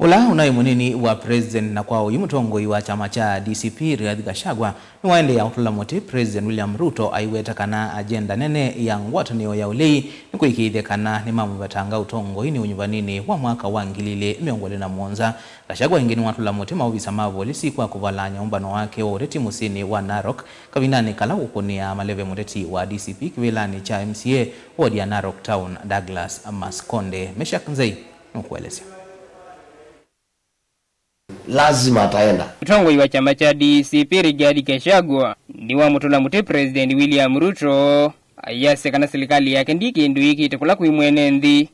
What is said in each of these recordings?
Ula unaye munini wa president na kwao yimutongoi wa chama cha DCP Rigathi Gachagua ni waende ya utula muti President William Ruto aiweta kana agenda nene ya ngwatanio ya ulei ni kuikithe kana ni mamu batanga utongoi ni unyubanini wa mwaka wa ngilile miongole na muonza. Gachagua ingini watula muti mauvisa mavolisi kwa kuvalanya umbano wake wa ureti musini wa Narok kavinani kala ukunia maleve mureti wa DCP kiwilani cha MCA wodi ya Narok Town Douglas Maskonde. Meshak Nzei nukuelezea. Lazima ataenda. Mtongoi wa chama cha DCP Rigathi Gachagua ni wa mutula muti President William Ruto ayasekana serikali yake ndiki nduiki itekula kuimwene nthi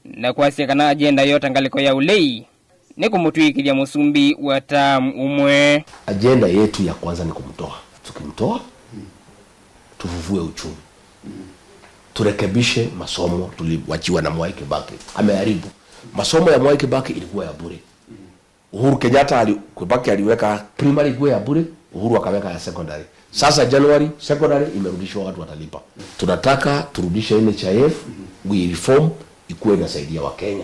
na kwasekana agenda yote ngaliko ya ulei ni kumutwikilia musumbi wa tamu umwe. Agenda yetu ya kwanza ni kumtoa. Tukimtoa tuvuvue uchumi. Turekebishe masomo tuliwachiwa na Mwai Kibaki. Ameharibu. Masomo ya Mwai Kibaki ilikuwa ya bure. Uhuru Kenyatta Kibaki aliweka primary kuwa ya bure, Uhuru akaweka ya secondary. Sasa January secondary imerudishwa, watu watalipa. Tunataka turudishe NHIF, we reform ikuwe inasaidia wa Kenya.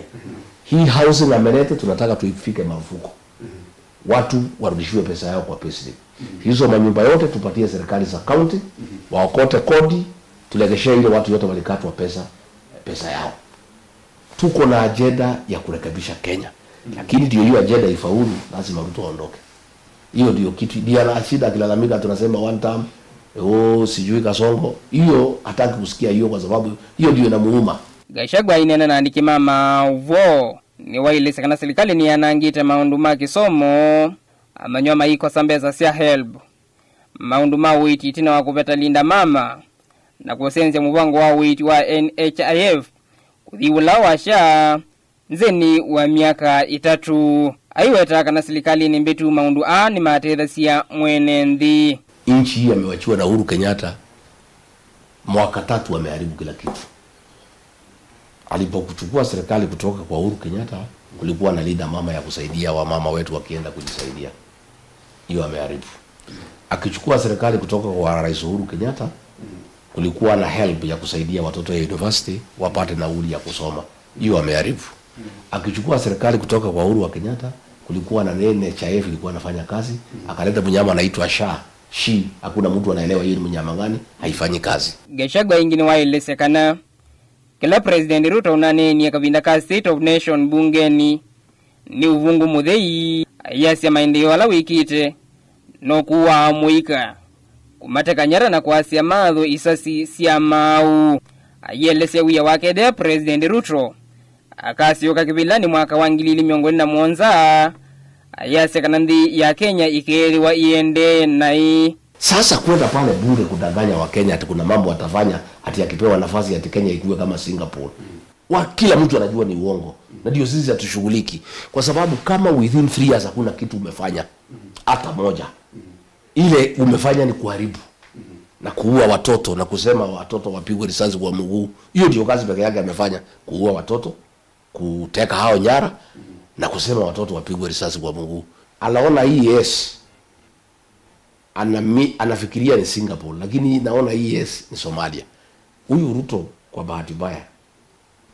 Hii housing amelete tunataka tuifike marufuku. Watu warudishiwe pesa yao kwa payslip. Hizo manyumba yote tupatie serikali za county, waokote kodi, tulegeshe ile watu yote walikatwa pesa yao. Tuko na agenda ya kurekebisha Kenya. Lakini ndio hiyo agenda ifaulu, lazima Ruto aondoke. Hiyo ndio kitu ndio ana shida, akilalamika tunasema one term, oh sijui Kasongo. Hiyo hataki kusikia hiyo kwa sababu hiyo ndio inamuuma. Gachagua inena na andiki mama uvo ni waile sakana serikali ni anangite maundu ma kisomo amanywa maiko sambeza sia help. Maundu ma witi tina wakupeta linda mama na kusenze mubango wa witi wa NHIF kudhiula washa nzeni wa miaka itatu. Aiweta kana serikali ni mbetu maundu a ni matetha sia mwene nthi. Nchi hii amewachiwa na Uhuru Kenyatta mwaka 3 ameharibu kila kitu. Alipokuchukua serikali kutoka kwa Uhuru Kenyatta kulikuwa na linda mama ya kusaidia wamama wetu wakienda kujisaidia. Hiyo ameharibu. Akichukua serikali kutoka kwa Rais Uhuru Kenyatta kulikuwa na help ya kusaidia watoto ya university wapate nauli ya kusoma. Hiyo ameharibu. Akichukua serikali kutoka kwa Uhuru wa Kenyatta kulikuwa na NHIF ilikuwa inafanya kazi, akaleta mnyama anaitwa SHA. Shi, hakuna mtu anaelewa hiyo ni mnyama gani, haifanyi kazi. Gachagua ingine waelesekana kila President Ruto unaneni akavinda ka State of Nation bungeni ni uvungu muthei yasi maendeleo ala wikite no kuwa muika kumateka nyara na kuasia madho isasi sia mau ayelese wiya wake de President Ruto akasioka kibilani mwaka wa ngilili miongoni na muonza ayase kanandi ya Kenya ikeliwa iende nai. Sasa kwenda pale bunge kudanganya wa Kenya ati kuna mambo atafanya ati akipewa nafasi ati Kenya ikuwe kama Singapore. Wa kila mtu anajua ni uongo. Na ndio sisi hatushughuliki kwa sababu kama within 3 years hakuna kitu umefanya hata moja. Ile umefanya ni kuharibu na kuua watoto na kusema watoto wapigwe risasi kwa mguu. Hiyo ndio kazi pekee yake amefanya, kuua watoto, kuteka hao nyara na kusema watoto wapigwe risasi kwa mguu. Anaona hii yes. Anafikiria ni Singapore, lakini naona hii yes ni Somalia. Huyu Ruto kwa bahati mbaya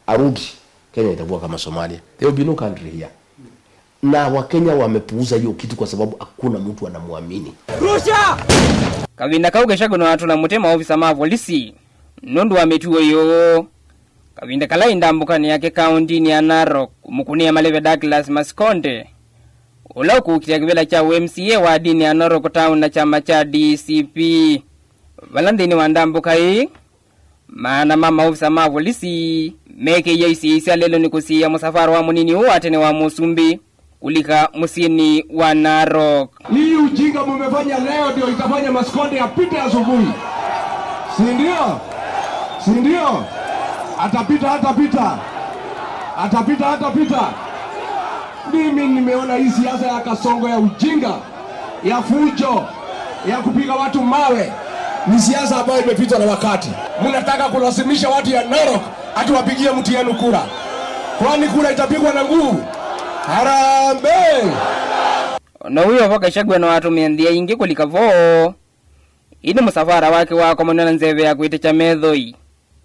arudi Kenya itakuwa kama Somalia. There will be no country here. Na Wakenya wamepuuza hiyo kitu kwa sababu hakuna mtu anamuamini. Rusha! Kavinda kau Gachagua na watu na mutema ofisa ma polisi. Nundu wametuo yo. Kavinda kala indambukani yake kaunti ni ya Narok kumukunia maleve Douglas Maskonde. Ula kukitia kibela cha MCA wa dini ya Narok Town na chama cha DCP. Valandini wa ndambuka hii. Maana mama ofisa ma polisi meke yaisi isi alelo ni kusiya musafara wa munini huwa atene wa musumbi kulika musini wa Narok. Hii ujinga mumefanya leo ndio itafanya Maskonde apite asubuhi. Si ndio? Si ndio? Atapita, atapita. Atapita, atapita. Mimi nimeona hii siasa ya Kasongo ya ujinga, ya fujo, ya kupiga watu mawe. Ni siasa ambayo imepitwa na wakati. Mnataka kulazimisha watu ya Narok ati wapigie mtu yenu kura. Kwani kura itapigwa na nguvu? Harambee! Na huyo voka Gachagua na watu miendia ingi kulika voo. Ini musafara wake wako mwenye nzeve ya kuitecha methoi.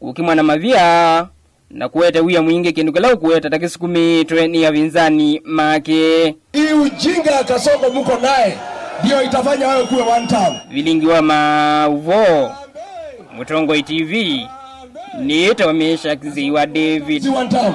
Ukimwa na mavia Na kuweta wiya mwingi kindu kila ukuweta takisukumitwe ni avinzani make. Hii ujinga ya Kasongo muko naye ndio itafanya wewe kuwe one term. Vilingi wa mauvo Mutongoi TV ni tawamesha kiziwa David. Si one term.